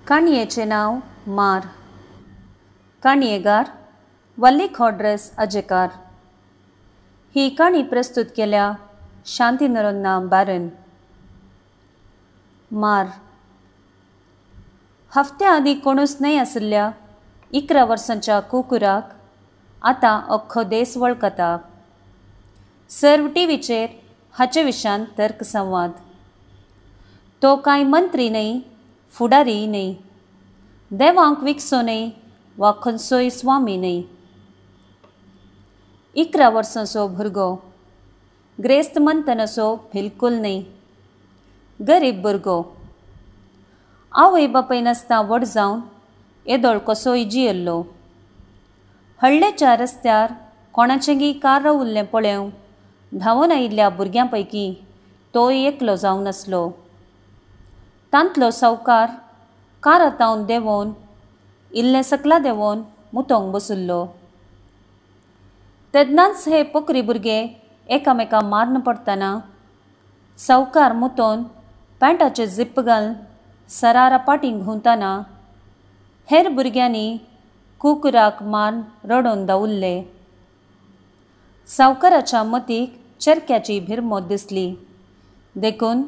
काणयेचें नांव मार. काणयेगार वल्ली खोड्रेस अजेकार. ही काणी प्रस्तूत केल्या शांती नरोन्ना बारन. मार. हफ्त्या आदीं कोणूच न्हय आशिल्ल्या 11 वर्सांच्या कुकुराक आतां अख्खो देश वळखता. सर्व टीव्हीचेर हाचे विशान तर्क संवाद. तो कांय मंत्री न्हय, फुडारी न्हय, देवांक विकसो न्हय वा खंयचोय स्वामी न्हय. 11 वर्सांचो भुरगो, ग्रेस्त मंतनाचो बिलकूल न्हय, गरीब भुरगो. आवय बापाय नासता व्हड जावन येदोळ कसोय जियेल्लो. हळ्ळेच्या रस्त्यार कोणाचेंगी कार उरलें पळोवंक धांवून आयिल्ल्या भुरग्यां पैकी तोय एकलो जावन आसलो. तांतलो सावकार कारातावन देंवोन इल्लें सकला देंवोन मुतोंक बशिल्लो. तेन्नाच हे पोकरी भुरगे एकामेका मारून पडटना सावकार मुतोन पॅन्टाचे झिप्प घालून सरारा पाटीं घुंवतना हेर भुरग्यांनी कुकुराक मारून रडोवन दवरले. सावकाराच्या मतीक चेरक्याची भिरमोत दिसली, देखून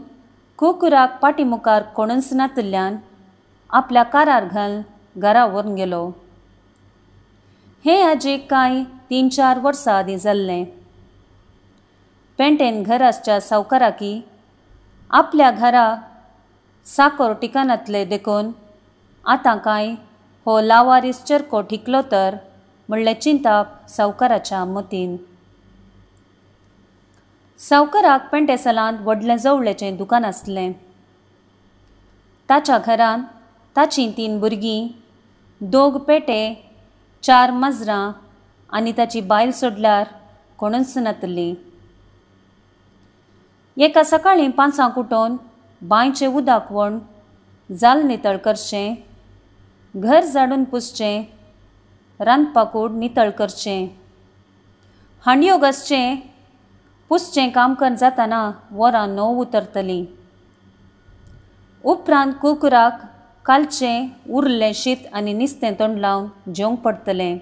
कुकुराक पाटी मुखार कोणूच नातिल्ल्यान आपल्या कारार घालून घरा व्हरून गेलो. हें आजेक कांय 3-4 वर्सां आदीं जाल्लें. पेंटेन घर आसच्या सावकाराकी आपल्या घरा साकोर ठिकाणांतले देखून आतां कांय हो लावारीस चरको ठिकलो तर म्हणलें चिंताप सावकाराच्या मतीन. सावकाराक पेंटेसलांत व्हडलें जवळेचें दुकान आसलें. ताच्या घरांत ताचीं 3 भुरगीं, 2 पेटे, 4 माजरां आनी ताची बायल सोडल्यार कोणूच नातली. एका सकाळीं 5 उठोवन बांयचें उदक व्हरून जाल नितळ करचें, घर झाडून पुसचें, रांदपाकूड नितळ करचें, हांडयो घासचें, पुसचें काम कर जातना वरां 9 उतरतलीं. उपरांत कुकुराक कालचें उरलें शीत आनी निस्तें तोंड लावन जेवंक पडटलें.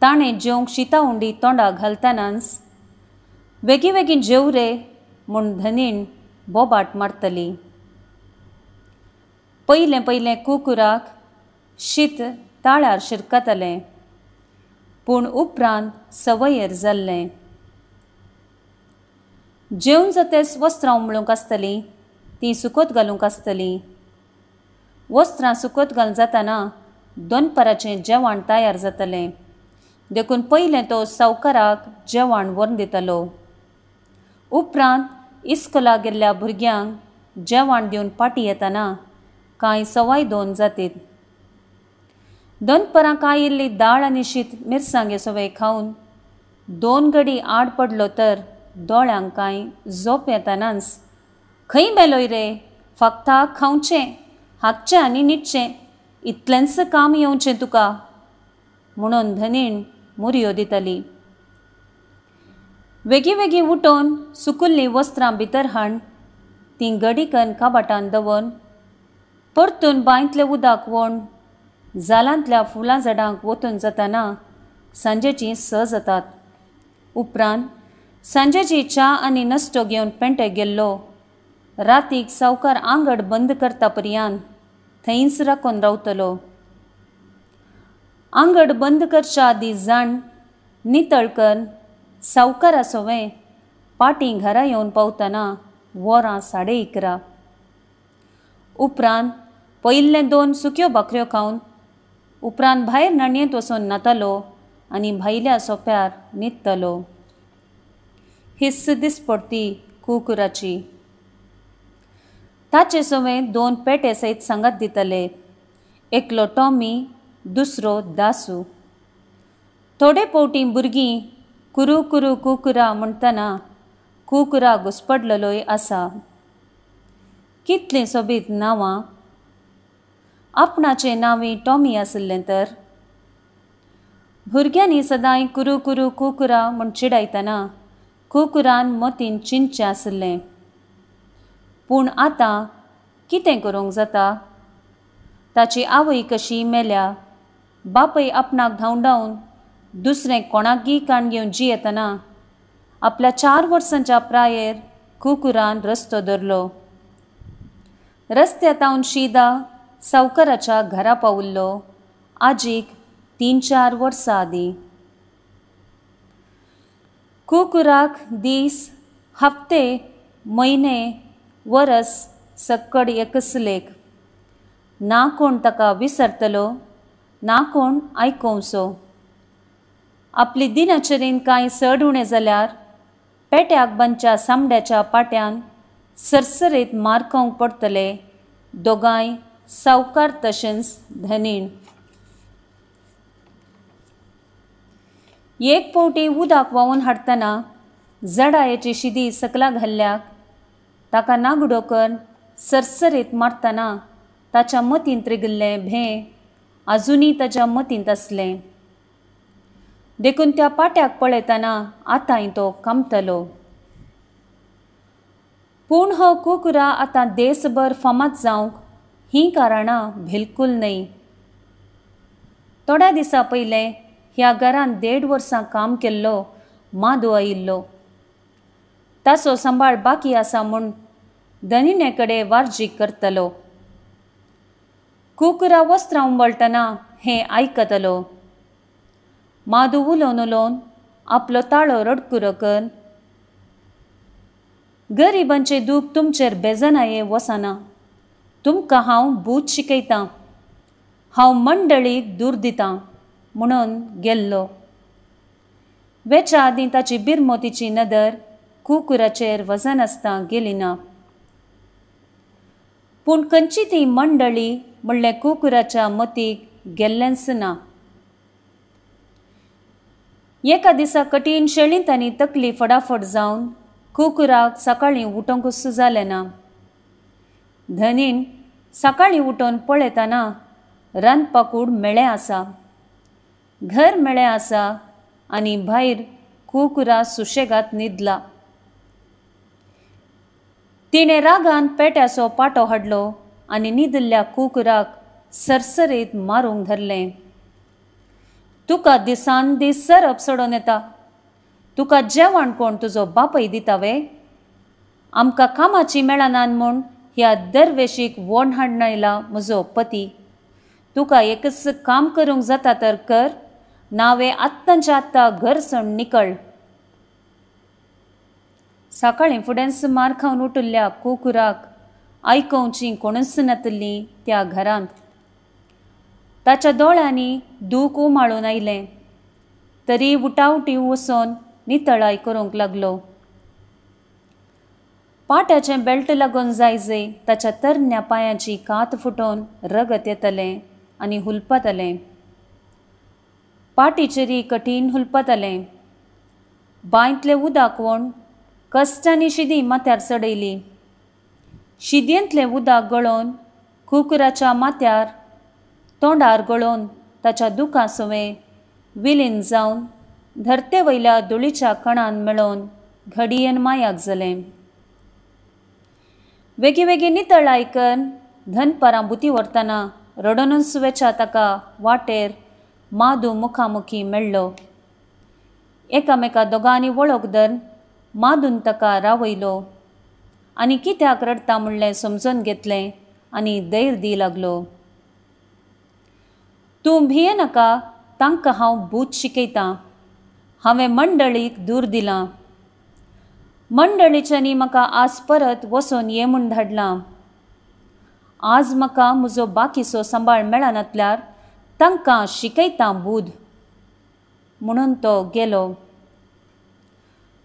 ताणें जेवंक शिता उंडी तोंडाक घालतनाच वेगीं वेगीं जेव रे म्हूण धनीण बोबाट मारतली. पयलें पयलें कुकुराक शीत ताळ्यार शिरकतलें, पूण उपरांत सवयर जाल्लें. जेवन जातेच वस्त्रां उमळूंक आसतलीं, तीं सुकत घालूंक आसतलीं. वस्त्रां सुकत घाल जातना दनपाराचें जेवण तयार जातलें, देखून पयलें तो सावकाराक जेवण व्हरून दितालो. उपरांत इस्कोलाक गेल्ल्या भुरग्यांक जेवण दिवन पाटी येतना कांय 2:15 जातीत. दनपरां कांय इल्ली दाळ आनी शीत मिरसांगे सवय खावन 2 घडी आड पडलो तर दोळ्यांक कांय झोप येतनाच खंय मेलोय रे, फक्त खावचें, हागचें आनी न्हिदचें, इतलेंच काम येवचें तुका म्हणून धनीण मुरयो दिताली. वेगीं वेगीं उठोवन सुकुल्लीं वस्त्रां भितर हाड तीं गडीकन कबाटान दवरून परतून बांयतलें उदक व्हरून जालांतल्या फुलां झाडांक वतून जातना सांजेचीं 6 जातात. उपरांत सांजेची च्या आनी नश्टो घेवन पेंटे गेल्लो. रातीक सावकार आंगड बंद करता पर्यंत थंयच राखून रावतलो. आंगड बंद करच्या आदीं जाण नितळ कर सावकारा सवें पाटीं घरा येवन पावतना वरां 11:30. उपरांत पयिल्लें 2 सुक्यो भाकऱ्यो खावन उपरांत भायर न्हाणयेंत वचून न्हातालो आनी भायल्या सोप्यार न्हिदतालो. हिस्स दिसपडती कुकुराची. ताचे सवें 2 पेटे सयत सांगात दिताले, एकलो टॉमी, दुसरो दासू. थोडे फावटी भुरगीं कुरू कुरू कुकुरा म्हणटना कुकुरा घुसपडलेलोय आसा. कितलीं सोबीत नांवां. आपणाचें नांवय टॉमी आशिल्लें तर. भुरग्यांनी सदांय कुरू कुरू कुकुरा म्हूण चिडायतना कुकुरान मतीन चिंतचें आशिल्लें. पूण आतां कितें करूंक जाता? ताची आवय कशी मेल्या, बापय आपणाक धांवडावन दुसरें कोणाकगी काण घेवन जियेतना आपल्या 4 वर्सांच्या प्रायेर कुकुरान रस्तो धरलो. रस्त्या तावन शीदा सावकाराच्या घरा पावल्लो आजीक 3-4 वर्सां आदीं. कुकुराक दीस, हप्ते, म्हयने, वरस सक्कड एकच लेख. ना कोण ताका विसरतलो, ना कोण आयकोवचो. आपली दिनाचरीन कांय चड उणें जाल्यार पेट्याक बांदच्या सामड्याच्या पाट्यान सरसरीत मार खावंक पडटले दोगांय सावकार तशेंच धनीण. एक फावटी उदक व्हांवून हाडटना जडायेची शिदी सकला घाल्ल्याक ताका नागडो करून सरसरीत मारतना ताच्या मतींत रिगिल्लें भें आजुनूय ताच्या मतींत आसलें. देखून त्या पाट्याक पळयतना आतांय तो कामतलो. पूण हो कुकुरा आतां देसभर फामाद जावंक हीं कारणां बिलकूल न्हय. थोड्या दिसां पयलें ह्या घरान 1.5 वर्सां काम केल्लो मादू आयिल्लो. ताचो सांबाळ बाकी आसा म्हूण धनिणे कडेन वार्जीक करतलो. कुकुरा वस्त्रां उंबळटना हें आयकतलो. मादू उलोवन उलोवन आपलो ताळो रडकुरो कर, गरिबांचें दूख तुमचेर बेजनाये वसना, तुमकां हांव बूद शिकयतां, हांव मंडळीक दूर दितां म्हणून गेल्लो. वेच्या आदीं ताची बिरमोतीची नदर कुकुराचेर वजनासतां गेली ना. पूण खंयची ती मंडळी म्हणलें कुकुराच्या मतीक गेल्लेंच ना. एका दिसा कठीण शेळींत आनी तकली फटाफट जावन कुकुराक सकाळीं उठोवंकूच जालें ना. धनीन सकाळीं उठोवन पळयतना रांदपाकूड मेळें आसा, घर मेळें आसा आनी भायर कुकुरा सुशेगात न्हिदला. तिणें रागान पेट्याचो पाटो हाडलो आनी न्हिदिल्ल्या कुकुराक सरसरीत मारूंक धरलें. तुका दिसान दीस सरप सोडून येता, तुका जेवण कोण तुजो बापय दिता वे? आमकां कामाची मेळनात म्हूण ह्या दरवेशीक वोण हाडून आयला म्हजो पती. तुका एकच काम करूंक जाता तर कर, नावे आत्तांच्या आत्तां घर सोडून निकळ. सकाळीं फुडेंच मार खावन उठिल्ल्या कुकुराक आयकोवची कोणूच नातिल्ली त्या घरांत. ताच्या दोळ्यांनी दूख उमाळून आयलें तरी उटाउटी वचून नितळाय करूंक लागलो. पाट्याचें बेल्ट लागून जायजे ताच्या तरण्या पांयाची कात फुटोवन रगत येतलें आनी हुलपतलें. पाटीचेरी कठीण हुलपतलें. बांयतलें उदक वोण कश्टांनी शिदी माथ्यार चडयली. शिदयेंतलें उदक गळोवन कुकुराच्या माथ्यार तोंडार गळोवन ताच्या दुखां सवें विलीन जावन धरते वयल्या धुळीच्या कणान मेळोवन घडयेन मायाक जालें. वेगीं वेगीं नितळ आयकन धनपारां बुती व्हरतना रडोनूच वेच्या ताका वाटेर मादू मुखामुखी मेळ्ळो. एकामेका दोगांनी वळख धरून मादून ताका रावयलो आनी कित्याक रडटा म्हणलें समजून घेतलें आनी धैर्य दी लागलो. तूं भियेनाका, तांकां हांव बूद शिकयतां. हांवें मंडळीक दूर दिलां. मंडळीच्यांनी म्हाका आज परत वचून ये म्हूण धाडलां. आज म्हाका म्हजो बाकीचो सांबाळ मेळनातल्यार तांकां शिकयतां बूद म्हणून तो गेलो.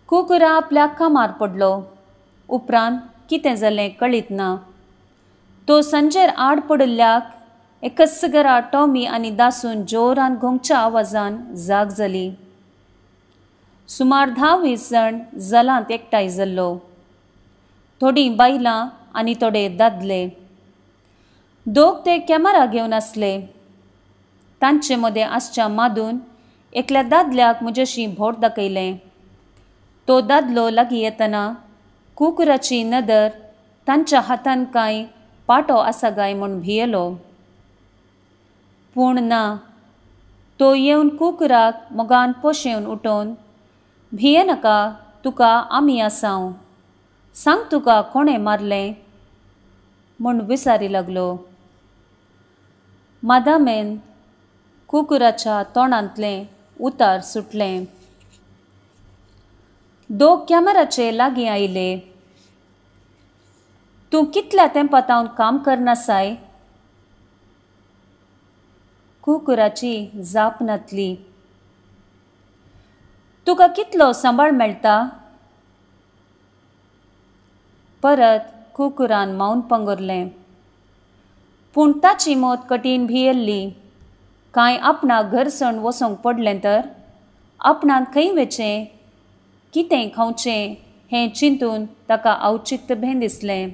कुकुरा आपल्या कामार पडलो. उपरांत कितें जालें कळीत ना. तो सांजेर आड पडिल्ल्याक एकच घरा टॉमी आनी दासून जोरान घोंगच्या आवाजान जाग जाली. सुमार 10-20 जाण जलांत एकठांय जाल्लो. थोडीं बायलां आनी थोडे दादले. दोग ते कॅमेरा घेवन आसले. तांचे मदें आसच्या मादून एकल्या दादल्याक म्हजेशी भोट दाखयलें. तो दादलो लागीं येतना कुकुराची नदर तांच्या हातान कांय पाटो आसा काय म्हूण भियेलो. पूण ना, तो येवन कुकुराक मोगान पोशेवन उठोवन, भिये नाका, तुका आमी आसांव, सांग तुका कोणें मारलें म्हूण विचारी लागलो. मादामेन कुकुराच्या तोंडांतलें उतार सुटलें. दोग कॅमेराचे लागीं आयले. तूं कितल्या तेंपातावन काम करनासाय? कुकुराची जाप नातली. तुका कितलो सांबाळ मेळटा? परत कुकुरान मावन पंगुरलें. पूण ताची मत कठीण भियेल्ली. कांय आपणाक घर सोडून वचूंक पडलें तर आपणाक खंय वेचें, कितें खावचें हें चिंतून ताका अवचित्त भें दिसलें.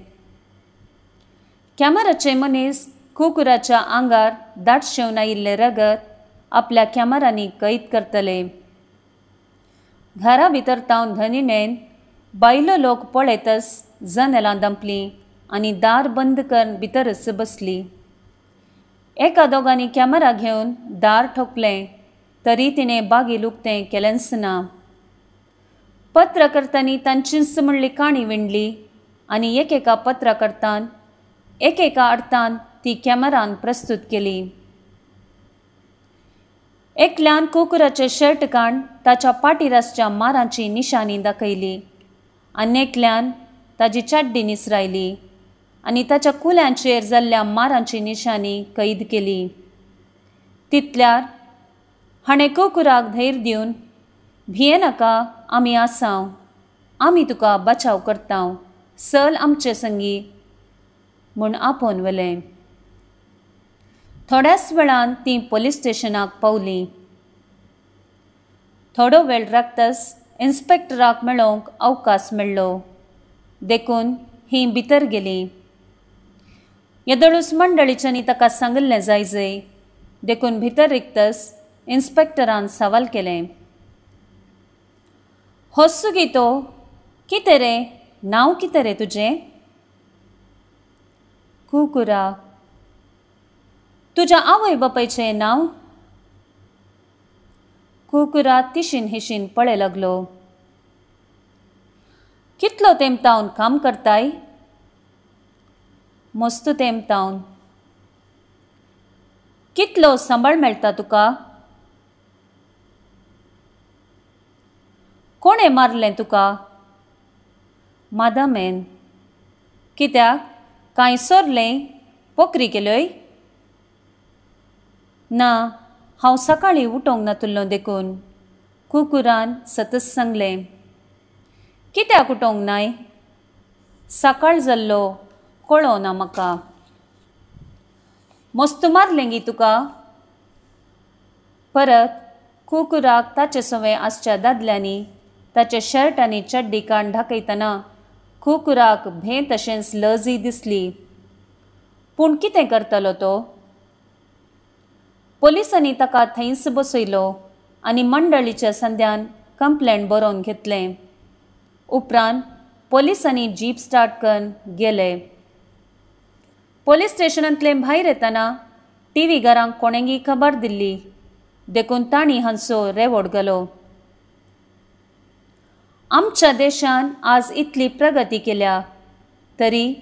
कॅमेराचे मनीस कुकुराच्या आंगार दाटशेवन आयिल्लें रगत आपल्या कॅमेरांनी कैद करतले. घरा भितर तावन धनिणेन बायलो लोक पळयतच जनेलां दांपलीं आनी दार बंद करून भितरच बसली. एका दोगांनी कॅमेरा घेवन दार ठोकलें तरी तिणें बागील उक्तें केलेंच ना. पत्रकर्त्यांनी तांचीच म्हणली काणी विणली आनी एकेका पत्रकर्तान एकेका अर्थान ती कॅमेरान प्रस्तूत केली. एकल्यान कुकुराचें शर्ट काण ताच्या पाटीर आसच्या मारांची निशाणी दाखयली आनी एकल्यान ताजी चाड्डी निसरायली आनी ताच्या कुल्यांचेर जाल्ल्या मारांची निशाणी कैद केली. तितल्यार हाणें कुकुराक धैर्य दिवन, भिये नाका, आमी आसांव, आमी तुका बचाव करतांव, चल आमचे संगी म्हूण आपोवन व्हेलें. थोड्याच वेळान तीं पोलीस स्टेशनाक पावलीं. थोडो वेळ राखतच इन्स्पेक्टराक मेळोवंक अवकाश मेळ्ळो, देखून हीं भितर गेलीं. येदोळूच मंडळीच्यांनी ताका सांगिल्लें जायजय, देखून भितर रिगतच इन्स्पेक्टरान सवाल केलें. हो सुगी तो, कितें रे, नांव कितें रे तुजें? कुकुरा. तुज्या आवय बापायचें नांव? कुकुरा तिशीन हिशीन पळय लागलो. कितलो तेंप तावन काम करताय? मस्त तेंप तावन. कितलो सांबाळ मेळटा तुका? कोणें मारलें तुका? मादामेन. कित्याक, कांय सोरलें, पोकरी केल्योय? ना, हांव सकाळीं उठोवंक नातुल्लो देखून, कुकुरान सतत सांगलें. कित्याक उठोवंक नाय? सकाळ जाल्लो कळो ना म्हाका. मस्त मारलें गी तुका? परत कुकुराक ताचे सवें आसच्या दादल्यांनी ताचे शर्ट आनी चड्डी काण दाखयतना कुकुराक भें तशेंच लजय दिसली. पूण कितें करतलो तो? पोलिसांनी ताका थंयच बसयलो आनी मंडळीच्या संद्यान कंप्लेंट बरोवन घेतलें. उपरांत पोलिसांनी जीप स्टार्ट करून गेले. पोलीस स्टेशनांतले भायर येतना टी व्ही घरांक कोणेंगी खबर दिल्ली, देखून तांणी हांचो रेवोड घालो. आमच्या देशान आज इतली प्रगती केल्या तरी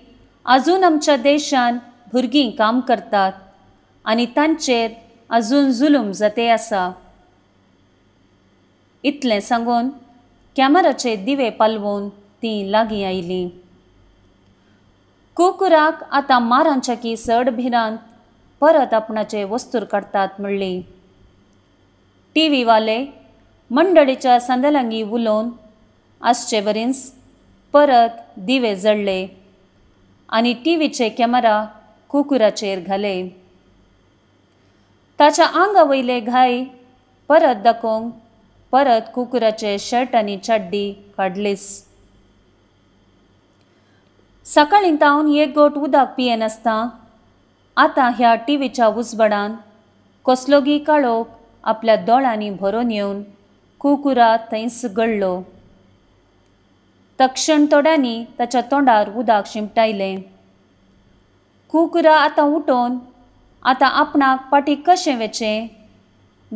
अजून आमच्या देशान भुरगीं काम करतात आनी तांचेर अजून जुलूम जाते आसा. इतलें सांगून कॅमेराचे दिवे पालवून तीं लागीं आयलीं. कुकुराक आतां मारांच्या की चड भिरांत परत आपणाचे वस्तूर काडटात म्हणली. टी व्ही वाले मंडळीच्या सांदेलांगी उलोवन आसचे वरींच परत दिवे जळ्ळे आनी टी व्हीचे कॅमेरा कुकुराचेर घाले. ताच्या आंगा वयले घाय परत दाखोवंक परत कुकुराचे शर्ट आनी चाड्डी काडलीच. सकाळीं तावन एक गोट उदक पियेनासतना आतां ह्या टी व्हीच्या उजवाडान कसलोगी काळोख आपल्या दोळ्यांनी भरून येवन कुकुरा थंयच गळ्ळो. तक्षण थोड्यांनी ताच्या तोंडार उदक शिंपटायलें. कुकुरा आतां उठोवन आतां आपणाक पाटी कशें वेचें,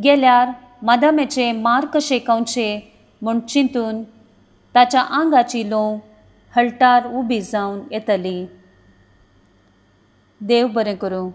गेल्यार मादामेचे मार कशे खावचे म्हूण चिंतून ताच्या आंगाची लोंव हळटार उबी जावन येतली. देव बरें करूं.